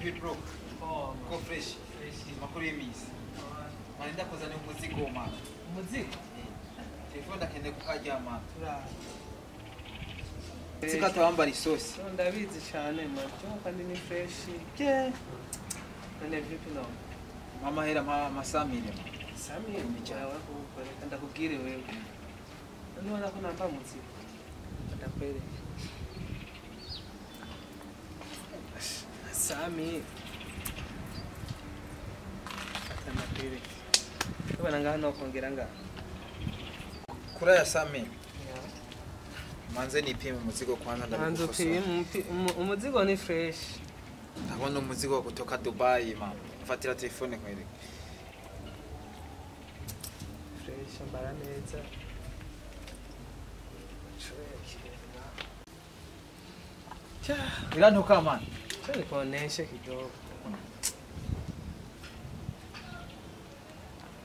Vipi bro? Ko fresh. Makuru y'imisi. Mani ndakuzaniye umuzigo man. Umuzigo? Telefone ndakeneye kukarya man. Sikata wambara isosi. Ndabizi cyane man. Kandi ni fresh. None vipi no? Mama hera mama Samire. Samire cyawe kukoreka ndakubwire wewe. None ko namba umuzigo. Ndakwereka. Sami. Ubona ngaha no kongera ngaha. Kuri ya Sami. Manze nipime umuzigo kwanza ndabikosora. Manze umuzigo ni fresh. Ndabona umuzigo kutoka Dubai mama. Mfatira telefone nkwereke. Fresh mbara neza. Cha, irantuka man. Chani kuonesha kidogo.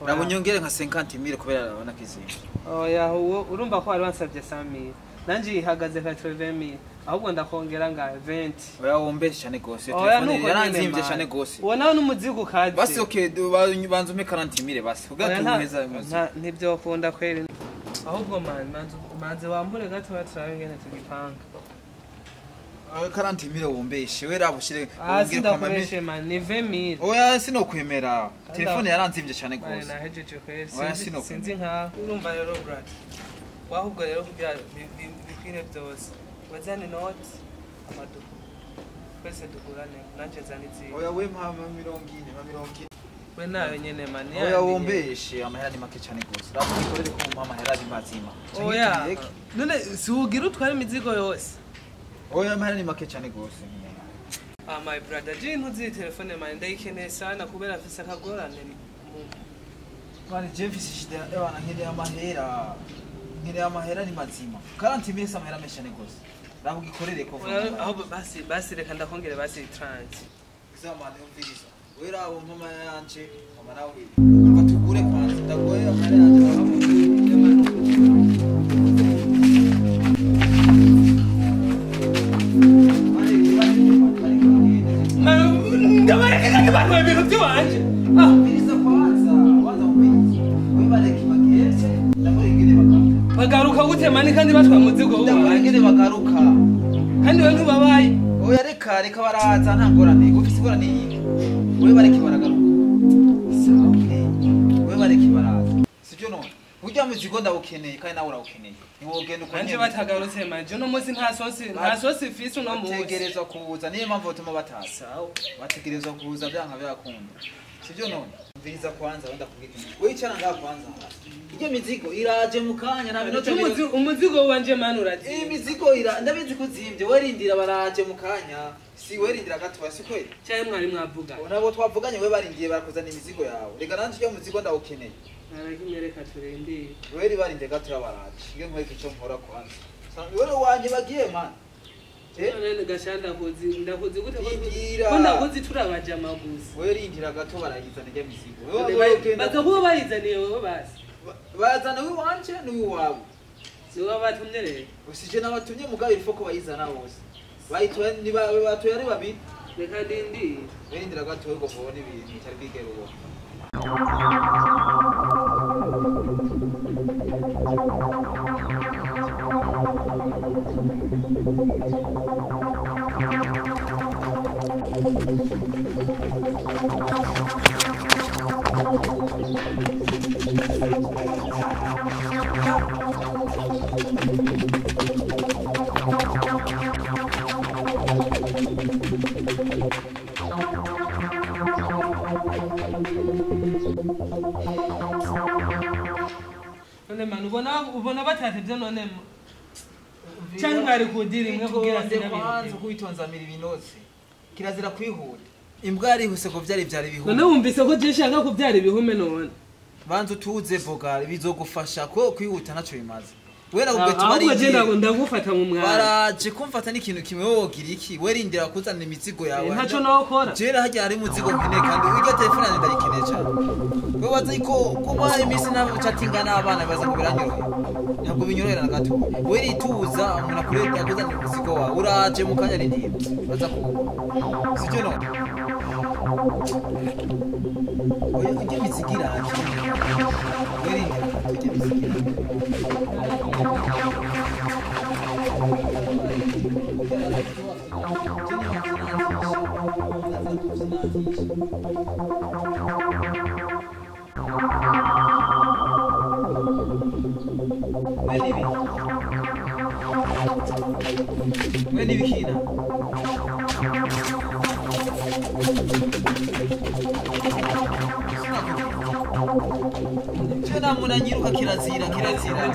Nabonyongere nka 50,000 kubera arabona kizimba. Oya, urumva ko ari wansabye 100,000. Nanje ihagaze 80,000. Ahubwo ndakongera nga 20. Oya wombeshe cyane gose. Telefone yaranzimvye cyane gose. Uwo nawe n'umuzigo kaze. Basi okay, banza umpe 40,000 basi. Kugira tumeza umuzigo. Ntibyo kunda kweri. Ahubwo man, manze wambure gato baturabe ngene tugipanga. 40,000 wombeshe we rabushire wongere kwamame man ni 20,000. Oya sinokwemera. Telefone yaranzimvye cyane gose. Nahejeje kweri. Sinzi nka urumva rero brad. Wahubwo rero kugira bikwire byose. Wazane note amaduka. Kwese duhurane nanje zanizi. Oya we mpa 40, mpa 40. We nayo nyene man. Oya wombeshe amahera ni make cyane gose. Rabukorere ko mpa amahera ari mazima. Oya. None siugira utwara imizigo yose. Oya amahera ni make cyane gose. Ah my brother, je ntuzi telefone man ndayikeneye sana kubera mfise akagorane. Mani je mfise shida ebana nkeneye amahera. Nkeneye amahera ni mazima. 40,000 se amahera menshi cyane gose. Rabugikorere ko vuba. Aho basi basi reka ndakongere basi 30. Izamane umviriza. We rabo mama yanje, mama nawe. Umva tugure kwanza ndagoye amahera yanje. Bagaruka gute mani kandi batwa muzigo w'uwanje bagaruka kandi we ntubabaye. Oya reka reka baraza nta ngorane ufise ingorane yiki we bareke baragaruka. Sawa we bareke baraza sibyo none burya muzigo ndawukeneye kandi nawe urawukeneye ntiwogenda uko nanje batagarutse manje no munsi nta sosi nta sosi fisi no munsi bategerezwa kuza niyo mpamvu batuma bataza. Sawa bategerezwa kuza byanka byakunda sibyo none mviriza kwanza wenda kubwira we icara ngaha kwanza. Iyo mizigo iraje mukanya na bintu umuzigo wanje man urazi. Iyi mizigo ira ndabizi kuzimbye werindira baraje mukanya si werindira gato basi kweli cyane mwari mwavuga. Nabo twavuganye we barindiye barakuzana imizigo yawe. Rega nanje iyo muzigo ndawukeneye. Narakimereka turendeye. Weri barinde gato baraje. Nge nkwereke ico nkora kwanza. Wewe wanje bagiye man. None gashanda ndakozi gute ko ndakozi turabaje amaguzi. Werindira gato barayizana ijya mizigo. Wewe bazokuba bayizaniye wewe basi. Bazana uwanje n'uwawe. Siwa batumye rero. Usije nabatumye mugabe ifo ko bayizana bose. Bayitoye ni batoye ari babiri. Reka ndindi. Werindira gato ngo mubone ibintu bitari bigera uwo. None man ubona batatevye none cyangwa mwari kudira imwe kugira sinabintu kubitonzamira ibinoze kirazira kwihuta imbwa yarihuse ko vyari vyari bihume. None wumvise ko je shaka kuvyara ibihume none banza utuze voga bizogufasha ko kwihuta naco bimaze. Wera ubwo tubari je ndagufata mu mwana baraje kumfata n'ikintu kimwe wogira iki werindira kuzana imizigo yawe ntaco nokora jera hajya ari muzigo nkeneye kandi urya telefone yanjye ndayikeneye cyane. We wazi ko kuba imisi nabo chatinga n'abana baza kubiranyorohera ntabwo binyorohera na gato. Werituza umuntu akureta kuzana imizigo wawe uraje mu kanya rindira baza kuwubona sibyo none. Oya ujye mizigira werindira ujye mizigira. We nibikina. Je namunanyiruka kirazira kirazira.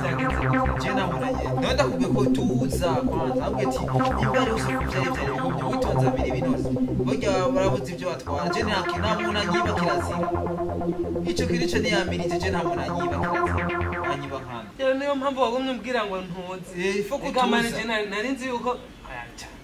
Je namunanye. None ndakubwiye ko tuza kwanza ahubwo ati imba ari usiku vyari vyari bihumye witonze abiri binoze. Burya barabuze ibyo batwara. Je nta namunanyiba kirazira. Ico kintu co niyamirije je ntamunanyiba kirazira. Anyiba nkana. Rero niyo mpamvu wagumye umbwira ngo ntuzi. Ifo ko Ega mani tuza. je nari nzi yuko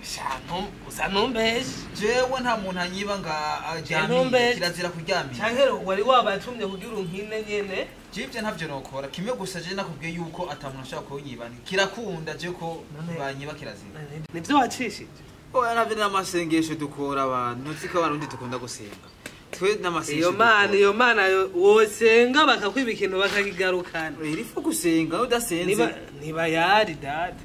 shantu usa ntumbeshe. Jewe nta muntu anyiba nga aryamiye Ntumbeshe. kirazira kuryamira. Canke wari wabatumye kugira unkine nyene. Jivyo ntavyo nokora kimwe gusa je nakubwiye yuko ata muntu ashobora kunyiba kirakunda je ko banyiba kirazira. Nivyo wacishije. Oya navyo n'amasengesho dukora abantu nzi ko abarundi dukunda gusenga twe n'amasengesho Iyo mana iyo mana wosenga bakakwiba ikintu bakakigarukana. irifu gusenga udasenze Niba niba yari data.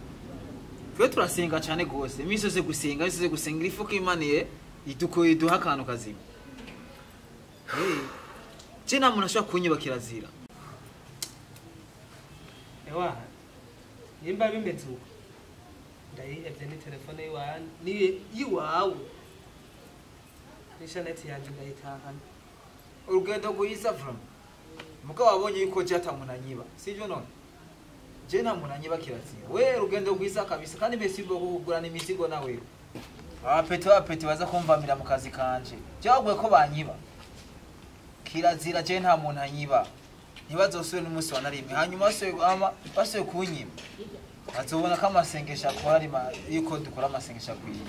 twe turasenga cyane gose iminsi yose gusenga iminsi yose gusenga irifu ko Imana ye iduha akantu kazima. Je nta muntu ashobora kunyiba kirazira. Ewa nimba bimeze uko ndayihevye ni telefone yiwanje ni yiwawe n'ishaneti yanje ndayitahana. Urugendo rwiza from mugabo wabonye yuko je ata muntu anyiba sivyo none je nta muntu anyiba kirazira we urugendo rwiza kabisa kandi mbese bwo kugurana imizigo nawe abapeti baza kumvamira mu kazi kanje je wabwiye ko banyiba kirazira je nta muntu anyiba ntibazosubire n'umunsi wa na rimwe hanyuma basubiye kunyiba bazobona ko amasengesho akora yuko dukora amasengesho akwiye.